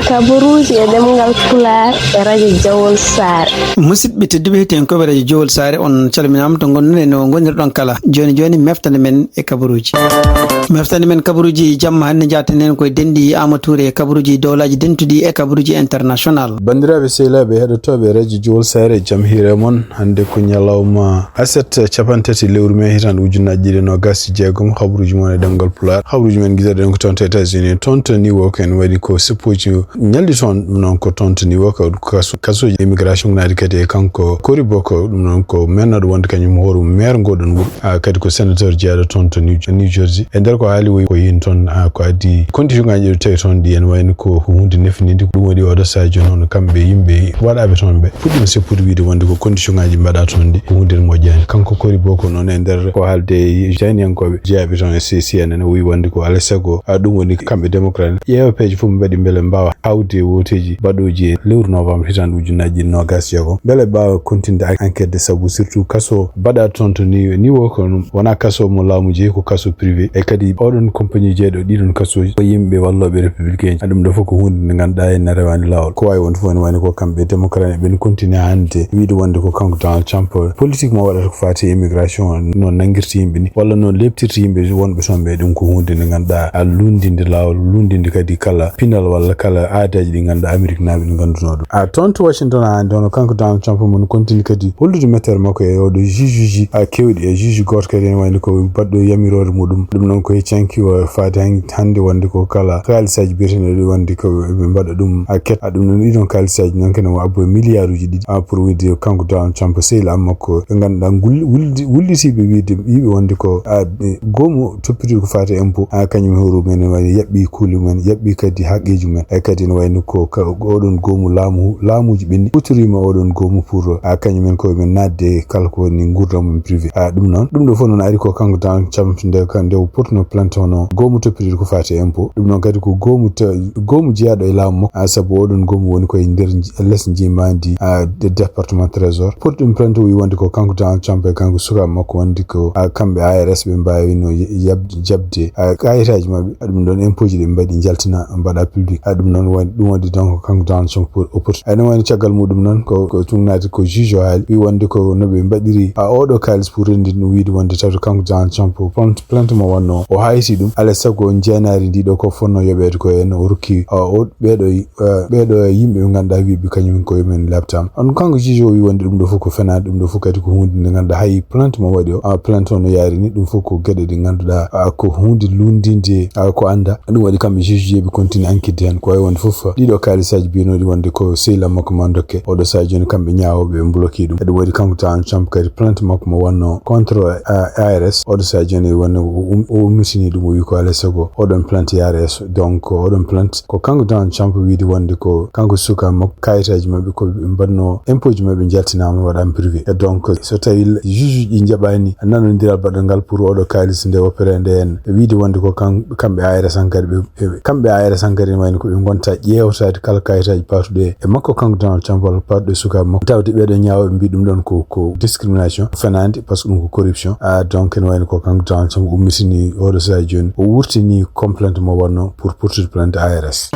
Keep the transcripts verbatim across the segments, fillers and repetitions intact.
Kabaruuji e ɗemngal Pulaar e radio Jawol Saare. Musidɓe tedduɓe, heɗiyankoɓe radio Jawol Saare, on calminaama to ngonɗon e no ngonirɗon kala. Jooni jooni, meftande men e kabaruuji. Meftande men kabaruuji jamma hannde, njaaten heen koye denɗi Amadou Touré e kabaruuji dowlaaji dentuɗi e kabaruuji international. Banndiraaɓe sehilaaɓe heɗotooɓe radio Jawol Saare, jam hiire mon. Hannde ko ñalawma aset, capanɗe tati lewru mee, hitaande ujunnaaji ɗiɗi e noogaas e jeegom. Habaruuji mon e ɗemngal Pulaar. Habaruuji men ngidaɗen ko toon to États-Unis, toon to New York, en waɗi ko seppoji ñalɗi toon, ɗum noon ko toon to New York, kaso-, kasooji immigration naati kadi e kanko Cory Booker, ɗum noon ko mennooɗo wonde kañum hoore mum maire ngoɗon wuro. Ah, kadi ko sénateur jeyaaɗo toon to New, New Jersey. E nder ko haali, o, o yehi toon, ah, ko addi condition ngaji ɗo tawi toon ɗi, ene wayno ko, ko hunde nefninde. Ɗum waɗi oɗo sahaa jooni, hono kamɓe yimɓe waɗaaɓe toon ɓe puɗɗiima seppude wiyde wonde ko condition ngaji mbaɗa toon ɗi, ko hunde moƴƴaani. Kanko Cory Booker noon, e nder ko haalde e jayniyankooɓe jeyaaɓe toon e C C N N, o wi wonde ko alaa e sago, ah, ɗum woni kamɓe démocrate en ƴeewa peeje fof ɓe mbaɗi mbele mbaawa hawde e wooteeji baɗooji e lewru novembre hitaande ujunnaaji ɗiɗi e noogaas e jeegom. Mbele mbaawa continde ak-, enquête de, sabu surtout kaso mbaɗa toon to New, New York noon, wonaa kaso mo laamu jeyi, ko kaso privé. E kadi oɗon compagnie jeyɗo ɗiɗon kasooji ko yimɓe wallooɓe républicain ji. Ɗum ɗo fof ko huunde nde ngannduɗaa ene rewaani laawol. Ko waawi wonde fof ene wayno ko kamɓe démocrate en ɓen continue hannde wiyde wonde ko kanko Donald Trump politique mo waɗata ko faati e immigration o, no nanngirta yimɓe ni, walla no leeptirta yimɓe wonɓe toon ɓe. Ɗum ko huunde nde ngannduɗaa a luunndinde laawol, luunndinde kadi kala pinal walla kala aadaaji ɗi ngannduɗaa Ameriknaaɓe ne nganndunoo ɗum. A toon to Washington hannde, hono kanko Donald Trump mo no continue kadi hollude mettere makko e oɗo juge uji, a, keewɗi, e juge gooto kadi ene wayno ko baɗɗo yamiroore muɗum. Ɗum noon ko e canki o faade han-, hannde wonde ko kala kaalisaaji biyeteeɗi wonde ko ɓe mbaɗa ɗum, a, ket. A, ɗum noon ɗiɗon kaalisaaji noon kene o abbo e miliyaaruuji ɗiɗi, a, pour wiyde kanko Donald Trump sehilaaɓe makko ɓe ngannduɗaa ngul-, wuldi-, wullitiiɓe wiyde, wiiɓe wonde ko, a, e, goomu toppitiiɗo ko faati e impôt, a, kañum e hoore mum ene wayi yaɓɓi kuule mum, yaɓɓi kadi haqqeeji mum. E kadi ene wayno ko ka-, oɗon goomu laamu, laamuuji ɓenni kutoriima oɗon goomu pour, a, kañum en koye men naatde e kala ko woni nguurndam mum privé. A, ɗum noon, ɗum ɗo fof noon ari ko kanko Donald Trump nde ka-, nde o portuno plainte hono goomu toppitiiɗo ko faati e impôt. Ɗum noon kadi ko goomu te-, goomu jeyaaɗo e laamu makko, a, sabu oɗon goomu woni koye nder nji-, les njiimaandi, a, de département trésor. Porti ɗum plainte o wi wonde ko kanko Donald Trump e kanko sukaaɓe makko wonde ko, a, kamɓe I R S ɓe mbaawino y-, yab-, jaɓde, a, kayitaaji maɓɓe. A, ɗum ɗoon impôt ji ɗi ɓe mbaɗi njaltina mbaɗa public. A, ɗum noon waɗi, ɗum waɗi donc kanko Donald Trump pour o porti. A, ene wayno caggal muɗum noon ko, ko ɗum naati ko juge o haali, wi wonde ko no ɓe mbaɗiri, a, oɗo kaalis pour renndinde ɗum, wiyde wonde tawde kanko Donald Trump plainte, plainte mo wonno o hayti ɗum. Alaa e sago njeenaari ndi ɗo ko fotnoo yoɓeede ko en o rokki, a, o, ɓeeɗo, a, ɓeeɗo yimɓe ɓe ngannduɗaa wiiɓe kañum ko yo men labtaama. On kanko juge o wi wonde ɗum ɗo fof ko fenaande, ɗum ɗo fof kadi ko huunde nde ngannduɗaa hay plainte mo waɗi o, a, plainte o no yaari ni, ɗum fof ko geɗe ɗe ngannduɗaa, a, ko huunde luunndinde, a, ko anndaa. Ɗum waɗi kamɓe juge ji ɓe continue enquête heen. Ko wayi wonde fof, ɗiɗo kaalisaaji mbiyanooɗi wonde ko sehilaaɓe makko ma dokke, oɗo sahaa jooni kamɓe ñaawooɓe ɓe bloqué ɗum. E ɗum waɗi kanko Donald Trump kadi plainte makko mo wonno contre, a, I R S, oɗo sahaa jooni wonno o um-, o ummitini ɗum, o wi ko alaa e sago oɗon plainte I R S. Donc oɗon plainte ko kanko Donald Trump wiyde wonde ko kanko sukaaɓe makko, kayitaaji maɓɓe ko ɓe mbaɗno impôt ji maɓɓe njaltinaama waɗaama privé. E donc so tawi juge ji njaɓaani nanondiral baɗal ngal pour oɗo kaalis nde woppereende en, e wiyde wonde ko kan-, kamɓe I R S hankadi ɓe, ɓe, kamɓe I R S hankadi ene wayno ko ɓe ngonta ƴeewtaade kala kayitaaji paatuɗi e makko kanko Donald Trump walla paatuɗi e sukaaɓe makko. Tawde ɓeeɗo ñaawooɓe mbi ɗum ɗoon ko, ko discrimination, fenaande, par ce que ɗum ko corruption. A, donc ene wayno ko kanko Donald Trump ummitini oɗo sahaa jooni, o wurtini complainte mo wonno pour portude plainte I R S.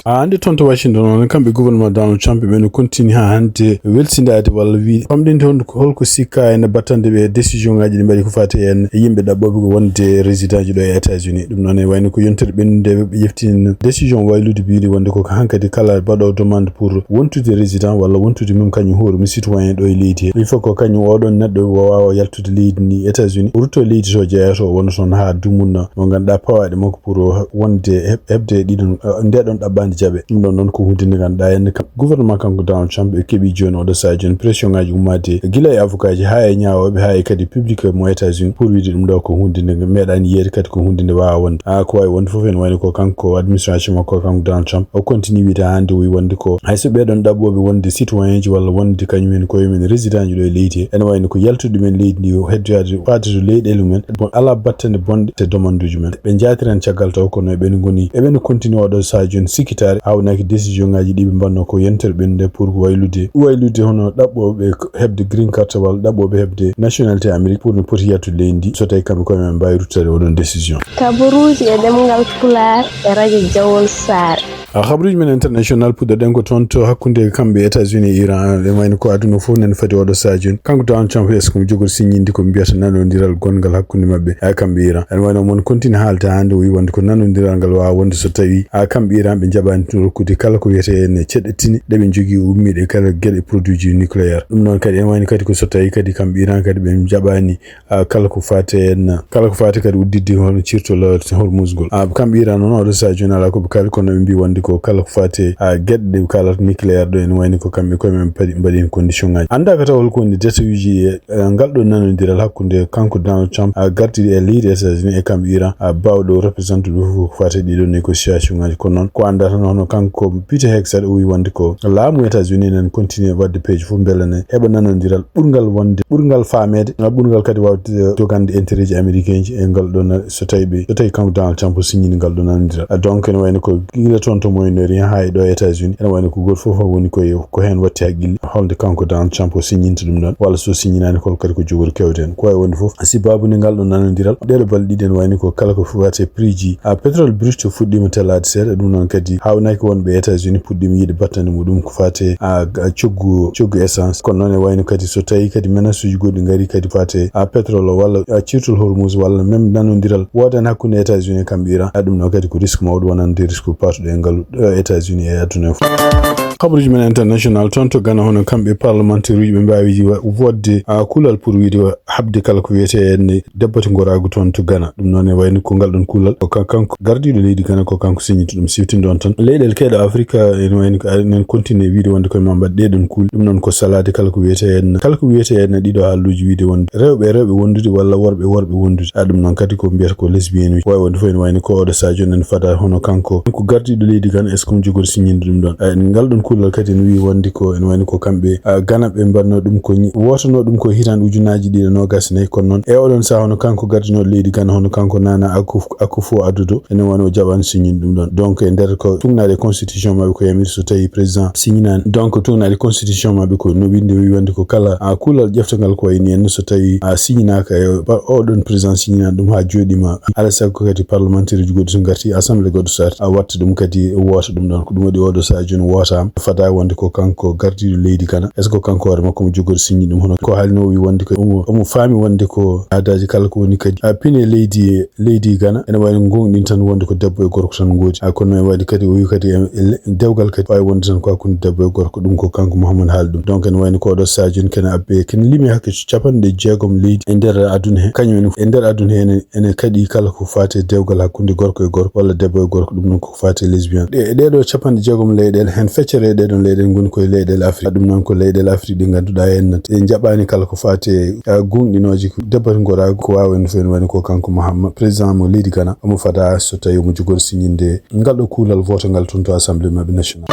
A, hannde toon to Washington on, kamɓe gouvernement Donald Trump ɓe no continue haa hannde welsindaade walla wi famɗinde hol-, holko sikka ene battande ɓe décision ngaji ɗi mbaɗi ko faati en yimɓe ɗaɓɓooɓe ko wonde résident ji ɗo e États-Unis. Ɗum noon ene wayno ko yontere ɓennunde ɓe ƴeftino décision waylude mbiɗi wonde ko hankadi kala baɗo demande pour wontude résident walla wontude mum kañum hoore mum citoyen ɗo e leydi he. Il faut ko kañum oɗon neɗɗo o waawa yaltude leydi ndi États-Unis, rutto leydi to jeyato, wonno toon haa dumunna mo ngannduɗaa pawaaɗi makko pour o wonde heɓ-, heɓde ɗiɗon, eh, ndeɗon ɗaɓɓaande jaɓe. Ɗum ɗon noon ko huunde nde ngannduɗaa heen kam gouvernement kanko Donald Trump ɓe keɓi jooni oɗo sahaa jooni pression ngaji ummaade gila e avocat ji haa e ñaawooɓe haa e kadi public mo États-Unis pour wiide ɗum ɗo ko huunde nde meeɗaani yiyeede kadi ko huunde nde waawa wonde. A, ko waawi wonde fof ene wayno ko kanko administration makko kanko Donald Trump o continue wiide haa hannde o wi wonde ko hay so ɓeɗon ɗaɓɓooɓe wonde citoyen ji walla wonde kañum en koye mum en résident ji ɗo e leydi he, ene wayno ko yaltude ɗumen leydi ndi o heddoyaade faade to leyɗeele mum en. Bon, alaa battane bonɗe e demande uji men. Ɓe njaatiran caggal taw kono eɓen ngoni, eɓen continue oɗo sahaa jooni sikkitaare haa wonaki décision ngaji ɗi ɓe mbanno ko yontere ɓennunde pour waylude, waylude hono ɗaɓɓooɓe ko heɓde green card walla ɗaɓɓooɓe heɓde nationalité Amérique pour no poti yaltude leydi ndi so tawi kamɓe koye men mbaawi ruttade oɗon décision. Kabaruuji e ɗemngal Pulaar e radio Jawol Saare. A habaruuji men international, puɗɗoɗen ko toon to hakkunde kamɓe États-Unis e Iran. Ene wayno ko aduna fof nani fadi oɗo sahaa jooni. Kanko Donald Trump, est-ce que omo jogori siññinde ko mbiyata nanondiral gonngal hakkunde maɓɓe, a, kamɓe Iran? Ene wayno omo continue haalde hannde, o wi wonde ko nanondiral ngal waawa wonde so tawi, a, kamɓe Iran ɓe njaɓaani rokkude kala ko wiyetee ne ceɗɗe tini ɗe ɓe njogii ummiiɗe kala geɗe produit ji nucléaire. Ɗum noon kadi ene wayno kadi ko so tawi kadi kamɓe Iran kadi ɓe njaɓaani, a, kala ko faati en, kala ko faati kadi udditde hono ciirtol Hormuz ngol. A, kamɓe Iran noon oɗo sahaa jooni alaa ko ɓe kaali, kono ɓe mbii wonde ko kala ko faati, a, geɗe ɗe ɓe kaalata nucléaire ɗo, ene wayni ko kamɓe koye men mbaɗi, mbaɗi heen condition ŋaaji. Anndaaka taw holko woni détail uji e, e ngal ɗo nanondiral hakkunde kanko Donald Trump, a, gardiiɗo e leydi États-Unis e kamɓe Iran, a, baawɗo représenté ɗum fof ko faati ɗiɗo négociation ŋaaji. Kono noon ko anndaa tan hono kanko Pete Hegseth o wi wonde ko laamu États-Unis enen continue waɗde peeje fof mbele ne heɓa nanondiral ɓurngal wonde, ɓurngal faameede, ɓurngal kadi waawde, eh, jogande intérêt ji américain ji e ngal ɗo na-, so tawi ɓe, so tawi kanko Donald Trump o siññini ngal ɗo nanondiral. Ah, donc ene wayno ko gila toon to Moyen-Orient haa e ɗo e États-Unis, ene wayno ko gooto fof woni koye, ko heen watti haqqille, holde kanko Donald Trump o siññinta ɗum ɗon, walla so siññinaani hol kadi ko jogori kewde heen. Ko wayi wonde fof, si baabu nde ngal ɗo nanondiral, ɗeɗo balɗe ɗiɗi ene wayno ko kala ko faati e prix ji, ah, pétrole brut fuɗɗiima tellaade seeɗa, ɗum noon kadi haawnaaki wonɓe États-Unis puɗɗiima yiide battane muɗum ko faati, ah, ga-, coggu, coggu essence. Kono noon e wayno kadi so tawi kadi menace uji goɗɗi ngari kadi faati, ah, pétrole o walla, ah, ciirtol Hormuz walla même nanondiral woodani hakkunde États-Unis e kamɓe Iran, ah, ɗum noon kadi ko risque mawɗo wonande risque paatuɗo e ngalu, eh, États-Unis e aduna o fof. Habaruuji men international, toon to Ghana, hono kamɓe parlementaire uji ɓe mbaawi wa-, woodde, ah, kulal pour wiide wa-, haɓde kala ko wiyetee en dabbatinkooragu toon to Ghana. Ɗum noon e wayno ko ngal ɗon kulal ko kan-, kanko gardiiɗo leydi Ghana ko kanko siññinta ɗum. Siftinde on tan leyɗeele keeɗe Afrika ene wayno ko enen continue wiide wonde koye ma mbaɗ ɗee ɗon kuul. Ɗum noon ko salaade kala ko wiyetee en, kala ko wiyetee en ɗiɗo haaluuji wiide wonde rewɓe e rewɓe wondude walla worɓe e worɓe wondude. A, ɗum noon kadi ko mbiyata ko lesbienne uji. Wawi wonde fof ene wayno ko oɗo sahaa jooni ene fada hono kanko ko gardiiɗo leydi Ghana, est-ce que omo jogori siññinde ɗum ɗon? A, ngal ɗon kuulal kadi ene wiyi wonde ko ene wayno ko kamɓe, a, Ghana ɓe mbaɗno ɗum ko ñi-, wootano ɗum ko hitaande ujunnaaji ɗiɗi e noogaas e nayi. Kono noon e oɗon sahaa hono kanko gardiiɗo leydi Ghana, hono kanko Nana Akuf-, Akufo-Addo, ene wano o jaɓaani siññinde ɗum ɗon. Donc e nder ko tugnaade constitution maɓɓe ko yamiri so tawi président siññinaani. Donc tugnaade constitution maɓɓe ko no winde wi wonde ko kala, a, kuulal ƴeftangal ko wayi ni en so tawi a siññinaaka e pa-, oɗon président siññinaani ɗum haa jooɗiima. Alaa sago kadi parlementaire uji goɗɗi so ngarti assemblée goɗɗo so arti a watta ɗum kadi woota ɗum ɗon. Ko ɗum waɗi oɗo sahaa jooni wootaama. Fada wonde ko kanko gardiiɗo leydi Ghana. Est-ce que ko kanko hoore makko omo jogori siññi ɗum hono ko haalino o wi wonde ko omo, omo faami wonde ko aadaaji kala ko woni kadi a pine leydi leydi Ghana, ene wayno gonɗin tan wonde ko debbo e gorko tan ngoodi. A, kono ene wayno kadi o wi kadi e, e le-, dewgal kadi wawi wonde tan ko hakkunde debbo e gorko, ɗum ko kanko Mouhammad haali ɗum. Donc ene wayno ko oɗo sahaa jooni kene abbe, kene limi hakke capanɗe jeegom leydi e nder aduna he. Kañum en e nder aduna he ene, ene kadi kala ko faati e dewgal hakkunde gorko e gorko walla debbo e gorko, ɗum ɗon ko faati e lesbian. Ɗe, ɗeɗo capanɗe jeegom leyɗeele, hen feccere e ɗeɗon leyɗeele ngoni koye leyɗeele Afrique. Ɗum noon ko leyɗeele Afrique ɗe ngannduɗaa en ɗe njaɓaani kala ko faati e, a, gonɗinooji ko debbo tan ngoɗa ko wawi en fof ene wayno ko kanko Mahama, président mo leydi Ghana, omo fada so tawi omo jogori siññinde ngal ɗo kuulal vote ngal toon to assemblée maɓɓe nationale.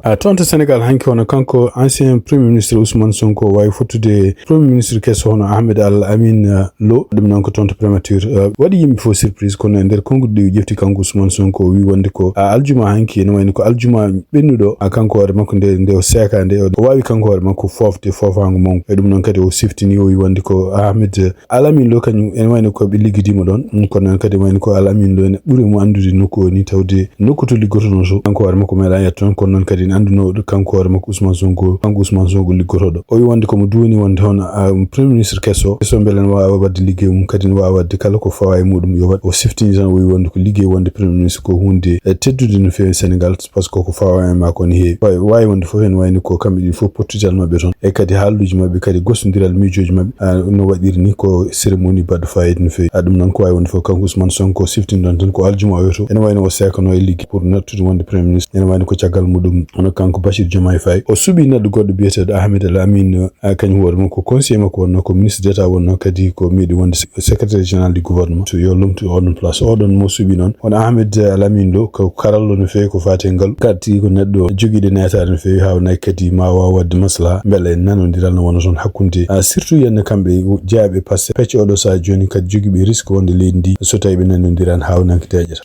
A, toon to Sénégal hanki hono kanko ancien premier ministre Ousmane Sonko wawi fottude premier ministre keso hono Ahmed Al Amin, a, Lo, ɗum noon ko toon to primature, a, waɗi yimɓe fof surprise, kono e nder konnguɗi ɗi o ƴefti kanko Ousmane Sonko o wi wonde ko, a, aljuma hanki ene wayno ko aljuma ɓennuɗo, a, kanko hoore makko nde, nde o seeka nde o, o wawi kanko hoore makko foofde foofaango mawgo. E ɗum noon kadi o siftini o wi wonde ko Ahmed Alamin Lo kañum ene wayno ko ɓe liggidiima ɗoon. Mm, kono noon kadi wayno ko Alamin Lo ene ɓuri mo anndude nokku o ni, tawde nokku to liggotono to, kanko hoore makko meeɗa yetto toon. Kono noon kadi ene annduno kanko hoore makko Ousmane Sonko, kanko Ousmane Sonko liggotoɗo. O wi wonde komo duwoni wonde hono, ah, premier ministre keso, keso mbele ne waawa waɗde liggey mum, kadi ne waawa waɗde kala ko fawa e muɗum yo waɗ. O siftini tan, o wi wonde ko liggey wonde premier ministre ko hunde, eh, teddude no feewi Sénégal. Parce que ko fawa e makko ne heewi. Wawi, wawi wonde fof ene wayni ko kamɓe ɗiɗi fof pottital maɓɓe toon. E kadi haalluuji maɓɓe, kadi gostondiral miijooji maɓɓe, a, no waɗiri ni ko cérémonie baɗɗo fayida no feewi. A, ɗum noon ko wawi wonde fof kanko Ousmane Sonko siftini ɗon tan ko aljuma o yeeto. Ene wayno o seekano e ligge pour nattude wonde premier ministre. Ene wayno ko caggal muɗum hono kanko Bassirou Diomaye Faye. O suɓi neɗɗo goɗɗo biyeteeɗo Ahmed Al Amin, a, kañum hoore mum ko conseiller makko wonno, ko ministre d'État wonno, kadi ko meeɗi wonde se-, secrétaire général du gouvernement. So yo lomtu oɗon place. Oɗon mo suɓi noon, hono Ahmed Al Amin Lo, ko karallo no feewi ko faati e ngalu. Kadi ko neɗɗo jogiiɗo neetaade no feewi, haa wonay kadi ma waaw waɗde maslaha, mbele nanondiral no wona toon hakkunde, a, surtout yenne kamɓe jeyaaɓe Pastef, pecce oɗo sahaa jooni kadi jogiiɓe risque wonde leydi ndi, so tawi ɓe nanondiraani haa wonanki deeƴata.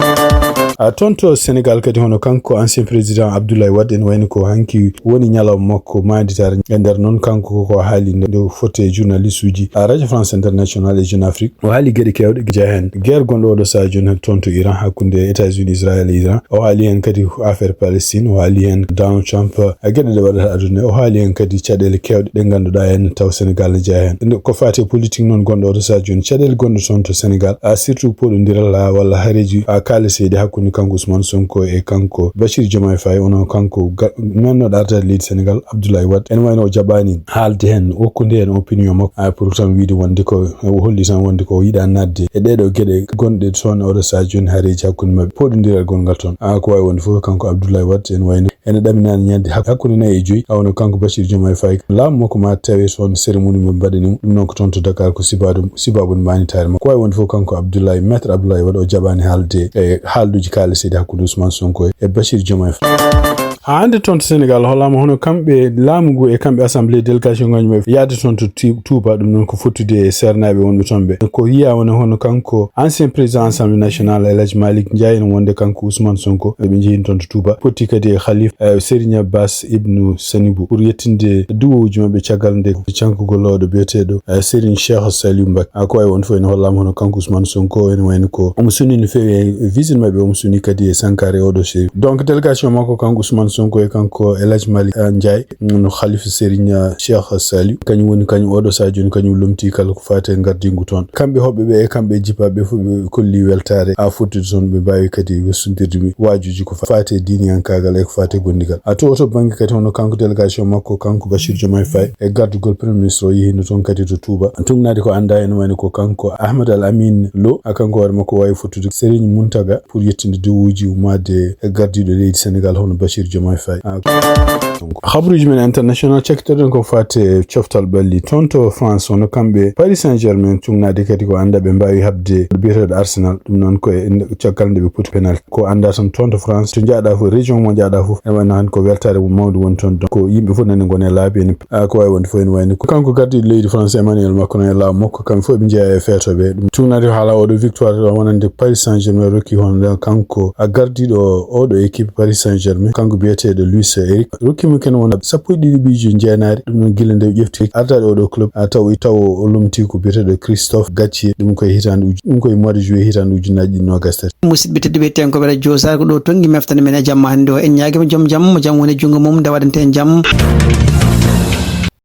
A, toon to Sénégal kadi, hono kanko ancien président Abdoulaye Wade, Wayno ko hanki woni ñalawma makko maanditaare. E nder noon, kanko koko haali nde, nde fotte journaliste uji a Radio France International e Jeune Afrique. O haali geɗe keewɗe jeyaa heen guerre gonɗo oɗo sahaa jooni toon to Iran, hakkunde États-Unis, Israël e Iran. O haali heen kadi affaire Palestine, o haali heen Donald Trump, e geɗe ɗe waɗata aduna. O haali heen kadi caɗeele keewɗe ɗe ngannduɗaa heen taw Sénégal ne jeyaa heen. Nde ko faati e politique noon gonɗo oɗo sahaa jooni, caɗeele gonɗe toon to Sénégal, a surtout poɗondiral, a walla hareeji, a kaaliseeji hakkunde kanko Ousmane Sonko e kanko Bassirou Diomaye Faye, ono kanko ga-, nannoɗo arde leydi Sénégal, Abdoulaye Wade. Ene wayno o jaɓaani haalde heen, okkude heen opinion makko. A pour tan wiide wonde ko, o holli tan wonde ko o yiɗaa naatde e ɗeeɗo geɗe gonɗe toon oɗo sahaa jooni, hareeji hakkunde maɓɓe, poɗondiral gongal toon. A ko waawi wonde fof, kanko Abdoulaye Wade ene wayno ene ɗaminaani ñande hak-, hakkunde nayi e joyi, a wano kanko Bassirou Diomaye Faye. Laamu makko ma tawe toon cérémonie mo mbaɗani mo. Ɗum noon ko toon to Dakar, ko sibaabu, sibaabu maanditaare makko. Ko waawi wonde fof, kanko Abdoulaye, Maître Abdoulaye Wade, o jaɓaani haalde e haalduuji kaaliseeɗi hakkunde Ousmane Sonko e Bassirou Diomaye Faye. Haa hannde toon to Sénégal, hollaama hono kamɓe laamu ngu e kamɓe assemblée délégation ngaji maɓɓe yahde toon to Ti-, Touba, ɗum noon ko fottude e seernaaɓe wonɓe toon ɓe. Ko yiyaa wona hono kanko ancien président assemblée nationale, El Hadj Malick Ndiaye, ene wonde kanko Ousmane Sonko, ɓe njehii toon to Touba, potti kadi e Khalif, eh, Serigne Abbas Ibnu Sanibou pour yettinde duwowuji maɓɓe caggal nde cankugol oɗo biyeteeɗo, eh, Serigne Cheikh Saliou Mbacké. A ko waawi wonde fof ene hollaama hono kanko Ousmane Sonko ene wayno ko omo sunnii no feewi e visite maɓɓe, omo sunnii kadi e sankaare oɗo Chérif. Donc délégation makko kanko Ousmane Sonko e kanko El Hadj Malick, eh, Ndiaye, no Khalifa Serigne, eh, Cheikh Saliou, kañum woni kañum oɗo sahaa jooni kañum lomtii kala ko faati e ngardiigu toon. Kamɓe hoɓɓe ɓe e kamɓe e jippaaɓe fof ɓe kolli weltaare haa fottude toon, ɓe mbaawi kadi westondirde mi waajuuji ko faati e diiniyankaagal e ko faati e gondigal. A to oto bannge kadi hono kanko délégation makko, kanko Bassirou Diomaye Faye, e gardugol Premier Ministre o yehiino toon kadi to Touba. Tugnaade ko anndaa ene wayno ko kanko Ahmed Al Amin Lo, a kanko hoore makko waawi fottude Serigne Mountaga pour yettinde duwowuji ummaade e gardiiɗo leydi Sénégal hono Bassirou Diomaye Faye. A, donc, habaruuji men international, cakkitoɗen ko faati e coftal ɓalli toon to France, hono kamɓe Paris Saint-Germain, tugnaade kadi ko anndaa ɓe mbaawi haɓde biyeteeɗo Arsenal. Ɗum noon ko e nde, caggal nde ɓe poti penalty. Ko anndaa tan toon to France, to njaaɗaa fof, région mo njaaɗaa fof, ene wayno hannde ko weltaare mum mawnde woni toon. Donc ko yimɓe fof nani ngoni e laabi, ene, a, ko waawi wonde fof ene wayno ko kanko gardiiɗo leydi France, Emmanuel Macron, e laamu makko, kamɓe fof ɓe njeyaa e feetooɓe. Ɗum tugnaade ko haala oɗo victoire o wonande Paris Saint-Germain rokki hono kanko a gardiiɗo oɗo équipe Paris Saint-Germain, kanko biyeteeɗo Luis Enrique, rokki mo ken wona sappo e ɗiɗi ɓiijo jeenaari. Ɗum noon gila nde o ƴefti ardaade oɗo club, a taw, taw o lomti ko biyeteeɗo Christophe Galtier. Ɗum koye hitaande uji, ɗum koye mois de juillet hitaande ujunnaaji ɗiɗi noogas tati. Musidɓe tedduɓe, tenkooɓe radio Sar, ko ɗo tongi meftande men e jamma hannde o. En ñaagima joom jam, mo jam woni junngo mum, nde waɗante en jam.